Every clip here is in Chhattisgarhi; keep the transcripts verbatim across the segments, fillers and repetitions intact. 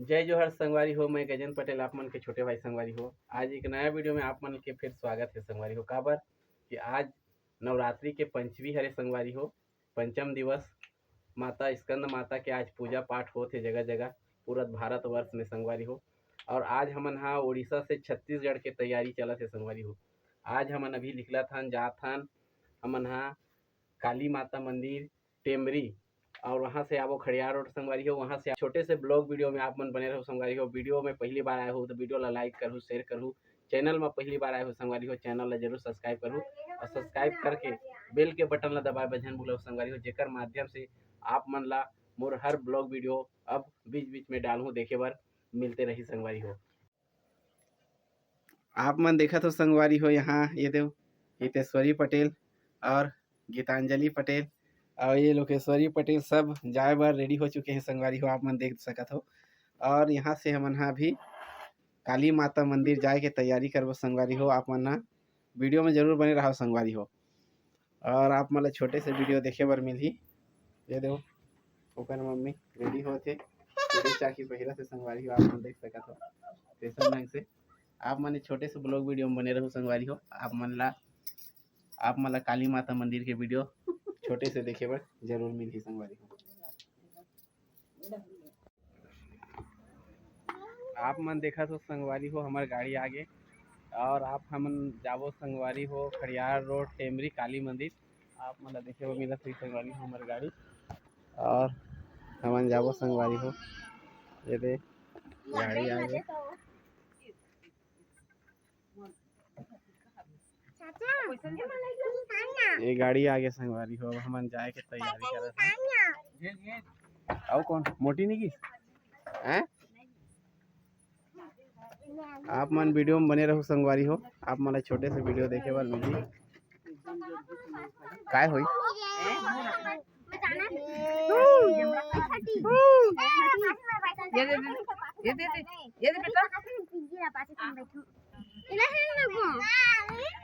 जय जोहार संगवारी हो, मैं गजेंद्र पटेल, आप मन के छोटे भाई संगवारी हो। आज एक नया वीडियो में आप मन के फिर स्वागत है संगवारी हो। काबर कि आज नवरात्रि के पंचमी हरे संगवारी हो, पंचम दिवस। माता स्कंद माता के आज पूजा पाठ होत हे जगह जगह, पूरा भारतवर्ष में संगवारी हो। और आज हमन हा उड़ीसा से छत्तीसगढ़ के तैयारी चलत हे संगवारी हो। आज हमन अभी निकलत हन, जात हन हमन हा काली माता मंदिर टेमरी, और वहाँ से आबो खड़ियार रोड संगवारी हो। वहाँ से छोटे से ब्लॉग वीडियो में आप मन बने रहो संगवारी हो। वीडियो में पहली बार आए हो तो वीडियो ला लाइक करहु, शेयर करहु। चैनल में पहली बार आए हो संगवारी हो, चैनल ला जरूर सब्सक्राइब करहु और सब्सक्राइब करके बेल के बटन ला दबाए बर झन भूलव संगवारी हो, जेकर माध्यम से आप मन ला मोर हर ब्लॉग वीडियो अब बीच बीच में डालहूँ, देखे बर मिलते रही संगवारी हो। आप मन देखत हो संगवारी हो, यहाँ ये देव हितेश्वरी पटेल और गीतांजलि पटेल और ये लोकेश्वरी पटेल सब जाए बर रेडी हो चुके हैं संगवारी हो, आप मन देख सकत हो। और यहाँ से हमन हा अभी काली माता मंदिर जाए के तैयारी करबो संगवारी हो। आप मन हा वीडियो में जरूर बने रहो संगवारी हो। और आप मन ला छोटे से वीडियो देखे बर मिलही। ये देखो, ओकर मम्मी रेडी होत हे, पूरी चाकी पहिरा से संगवारी हो, आप मन देख सकत हो। फैशन ढंग से आप मन छोटे से ब्लॉग वीडियो में बने रहो संगवारी हो। आप मन ला, आप मन ला काली माता मंदिर के वीडियो छोटे से देखे बर जरूर मिलही संगवारी हो। आप मन देखत हो संगवारी हो, हमर गाड़ी आगे और आप हमन जाबो संगवारी हो खड़ियार रोड टेमरी काली मंदिर। आप मन ला देखे बर मिलत होही संगवारी हो हमर गाड़ी और हमन जाबो संगवारी हो। ये दे गाड़ी आगे। ये गाड़ी आगे संगवारी हो, अब हमन जाए के तैयारी करत हन। अउ कौन मोटी नहीं की हैं? आप मन वीडियो में बने रहो संगवारी हो, आप मन ला छोटे से वीडियो देखे बर मिलही। काय होई? ये दे दे, ये दे दे, ये दे बेटा।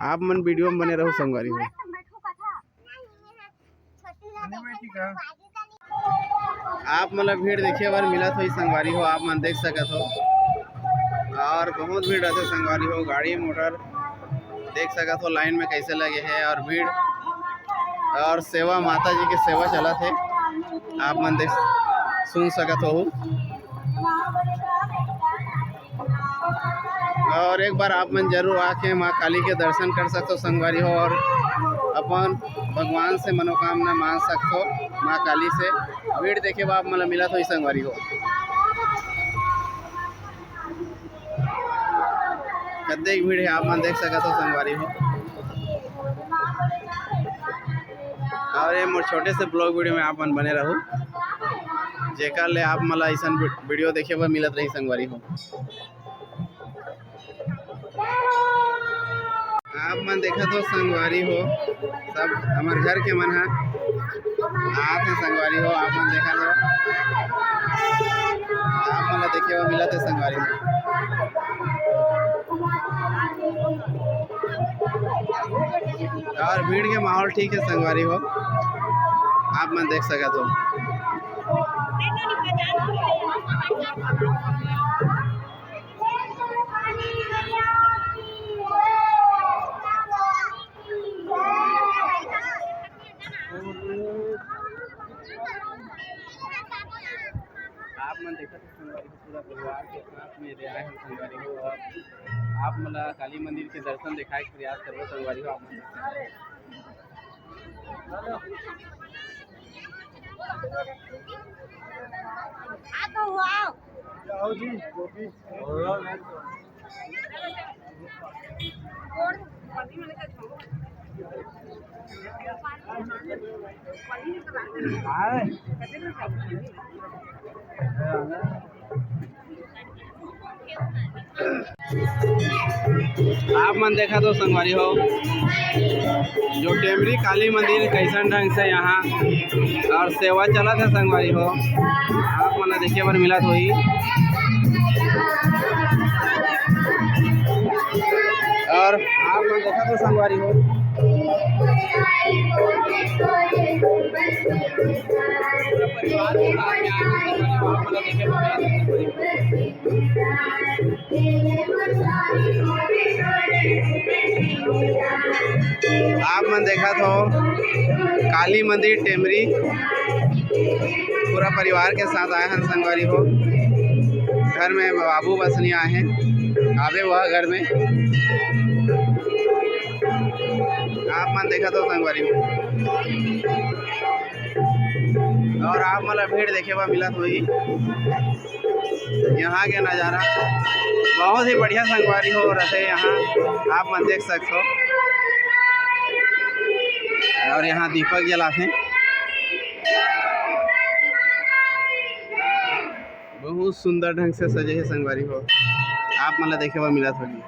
आप मन वीडियो में बने रहो संगवारी हो। आप मन ला भीड़ देखे बर मिलत होही संगवारी हो, आप मन देख सकत हो और बहुत भीड़ रहथे संगवारी हो। गाड़ी मोटर देख सकत हो लाइन में कैसे लगे हे और भीड़ और सेवा, माता जी के सेवा चलत हे, आप मन देख सुन सकत हो। और एक बार आप मन जरूर आके माँ काली के दर्शन कर सकते हो संगवारी हो और अपन भगवान से मनोकामना मांग सकते हो माँ काली से। भीड़ देखे बर आप मन ला मिलत होही संगवारी हो। कतेक भीड़ हे आप मन देख सकत हो संगवारी हो। और ये मोर छोटे से ब्लॉग वीडियो में आप मन बने रहो, जेकर ले आप मन ला अइसन वी-, वीडियो देखे बर मिलत रही संगवारी हो। आप मन देखत हो संगवारी हो, सब हमर घर के मन ह आत हे संगवारी हो, आप मन देखत हो, आप मन ला देखे बर मिलत हे संगवारी हो। और भीड़ के माहौल ठीक हे संगवारी हो, आप मन देख सकत हो। आप मन देखत हो संगवारी हो, पूरा परिवार के साथ में रे आए हम संगवारी हो। और आप मन ला काली मंदिर के दर्शन देखाए के प्रयास करबो संगवारी हो, आप मन। आओ जी, गोभी। आप मन देखत हो संगवारी हो, जो टेमरी काली मंदिर कैसन ढंग से यहाँ और सेवा चलत हे संगवारी हो, आप मन ला देखे बर मिलत होही। और आप मन देखत हो संगवारी हो, आप मन देखत हो काली मंदिर टेमरी, पूरा परिवार के साथ आए हन संगवारी हो। घर में बाबू बस नइ आए हे, आबे वो घर में। आप मन देखत हो संगवारी हो, अउ आप मन ला भीड़ देखे बर मिलत होही। यहाँ के नज़ारा बहुत ही बढ़िया संगवारी हो रथे यहाँ, आप मन देख सकत हो। अउ यहाँ दीपक जलाथे, बहुत सुंदर ढंग से सजे हे संगवारी हो, आप मन ला देखे बर मिलत होही।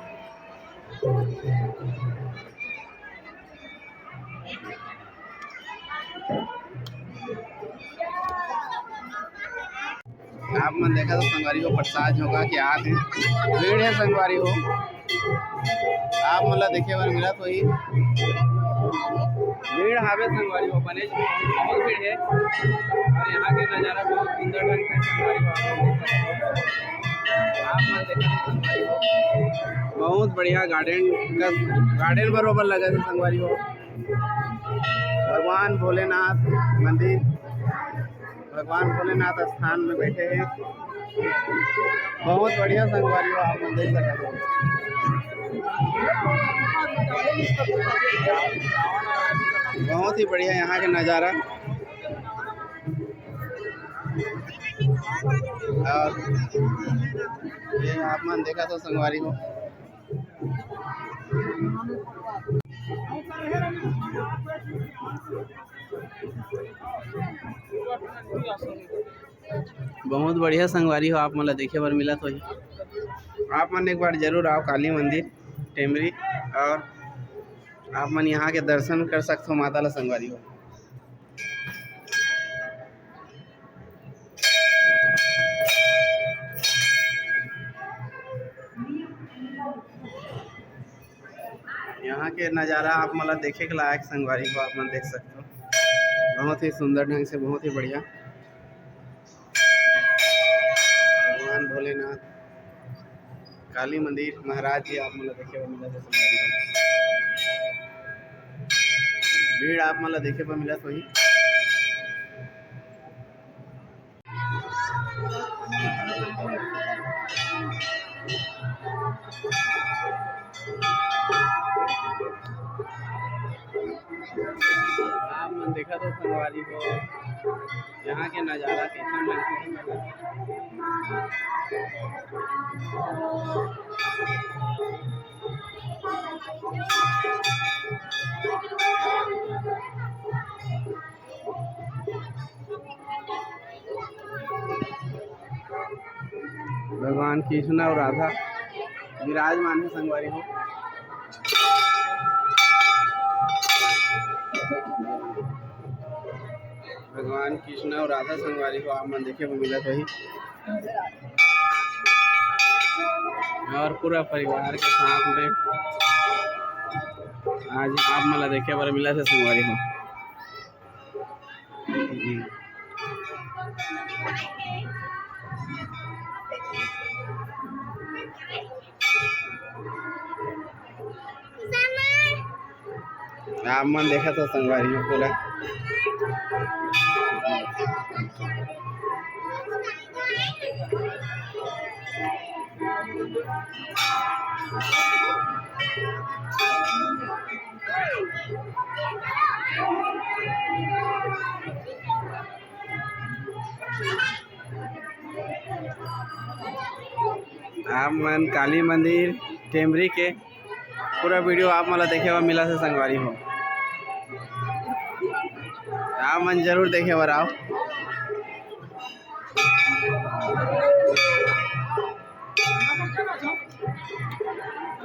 आप मन देखत हो संगवारी हो, प्रसाद झोंका के आत हे, भीड़ हे संगवारी हो, आप मन ला देखे बर मिलत होही। भीड़ हावे संगवारी हो, बने बहुत भीड़ हे। अउ यहाँ के नज़ारा बहुत सुंदर ढंग से संगवारी हो, आप मन देखत हो संगवारी हो, बहुत बढ़िया garden का, garden बरोबर लगत हे संगवारी हो। भगवान भोलेनाथ मंदिर, भगवान भोलेनाथ स्थान में बैठे हे। बहुत बढ़िया संगवारी हो, आप मन देख सकत हो, बहुत ही बढ़िया यहाँ के नज़ारा। अउ ये आप मन देखत हो संगवारी हो, बहुत बढ़िया संगवारी हो, आप मन ला देखे बर मिलत होही। आप मन एक बार जरूर आओ काली मंदिर टेमरी, अउ आप मन यहाँ के दर्शन कर सकत हो माता ला संगवारी हो। यहाँ के नज़ारा आप मन ला देखे के लायक संगवारी हो, आप मन देख सकत हो, बहुत ही सुंदर ढंग से, बहुत ही बढ़िया। भगवान भोलेनाथ, काली मंदिर, महाराज जी आप मन ला देखे बर मिलत हे संगवारी हो। भीड़ आप मन ला देखे बर मिलत होही। आप मन देखत हो संगवारी हो, यहाँ के नज़ारा कइसन लगथे। भगवान कृष्ण अउ राधा विराजमान हे संगवारी हो। भगवान कृष्ण अउ राधा संगवारी हो, आप मन देखे बर मिलत होही। अउ पूरा परिवार के साथ में आज आप मन ला देखे बर मिलत हे संगवारी हो। आप मन देखत हो संगवारी हो पूरा। आप मन काली मंदिर टेमरी के पूरा video आप मन ला देखे बर मिलत हे संगवारी हो, आप मन जरूर देखे बर आओ।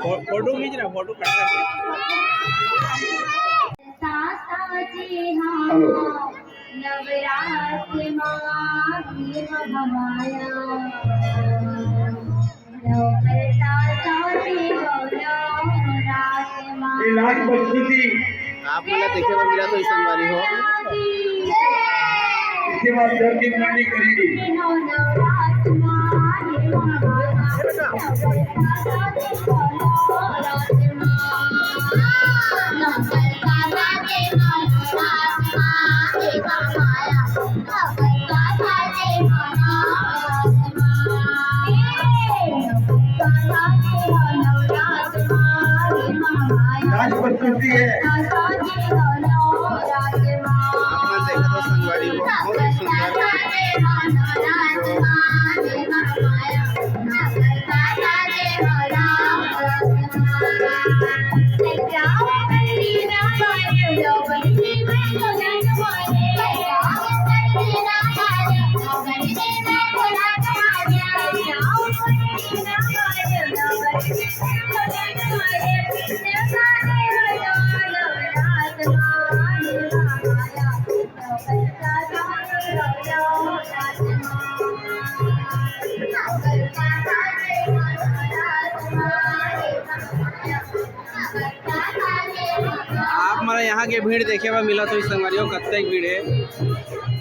फो-, फोटो खींच रहा, फोटो खड़ा करके। हेलो। ये लास्ट प्रस्तुति। आप मन ला देखे बर मिलत होही संगवारी हो। के बाद दर्शन करने करेंगे। नाच प्रस्तुति है। आप मन देखत हो संगवारी हो, बहुत ही सुंदर। आप मन यहाँ के भीड़ देखे बर मिलत होही संगवारी हो, कतेक भीड़ हे।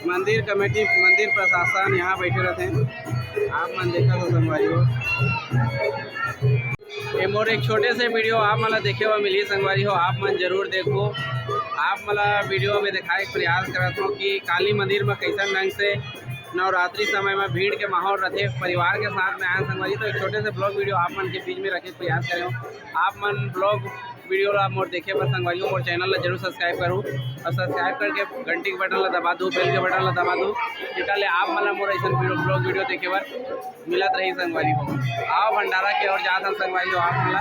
मंदिर कमेटी, मंदिर प्रशासन यहाँ बैठे रहते हैं। आप मन देखत हो संगवारी हो, ये मोर एक छोटे से वीडियो आप मन ला देखे बर मिलही संगवारी हो, आप मन जरूर देखो। आप मन ला वीडियो में दिखाए के प्रयास करत हो कि काली मंदिर में कैसन ढंग से नवरात्रि समय में भीड़ के माहौल रहथे। परिवार के साथ में आए संगवारी, तो एक छोटे से ब्लॉग वीडियो आप मन के बीच में रखे के प्रयास करे हो। आप मन ब्लॉग वीडियो ला मोर देखे बर संगवारी हो, मोर चैनल ला जरूर सब्सक्राइब करू और सब्सक्राइब करके घंटी के बटन ला दबा दू, बेल के बटन ला दबा दू, जेकर ले आप मन ला मोर अइसन वीडियो, ब्लॉग वीडियो देखे बर मिलत रही संगवारी हो। आओ भंडारा के ओर जात हन संगवारी हो, आप मन ला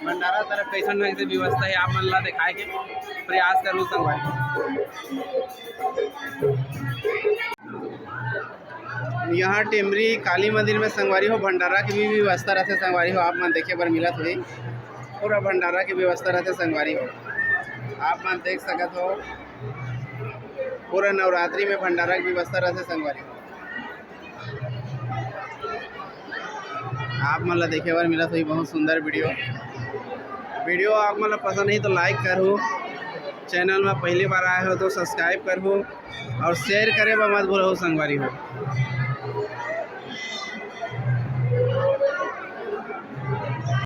भंडारा तरफ कैसन ढंग से व्यवस्था है आप मन ला दिखाए के प्रयास करू संगवारी हो। यहाँ टेमरी काली मंदिर में संगवारी हो भंडारा के भी व्यवस्था रहथे संगवारी हो, आप मन देखे बर मिलत होही। पूरा भंडारा के व्यवस्था रहथे संगवारी हो, आप मन देख सकत हो। पूरा नवरात्रि में भंडारा के व्यवस्था रहथे संगवारी हो। आप मन ला देखे बर मिलत होही बहुत सुंदर वीडियो। वीडियो आप मन ला पसंद नहीं तो लाइक करहू, चैनल में पहली बार आए हो तो सब्सक्राइब करहू और शेयर करे बर मत भूलहू संगवारी हो।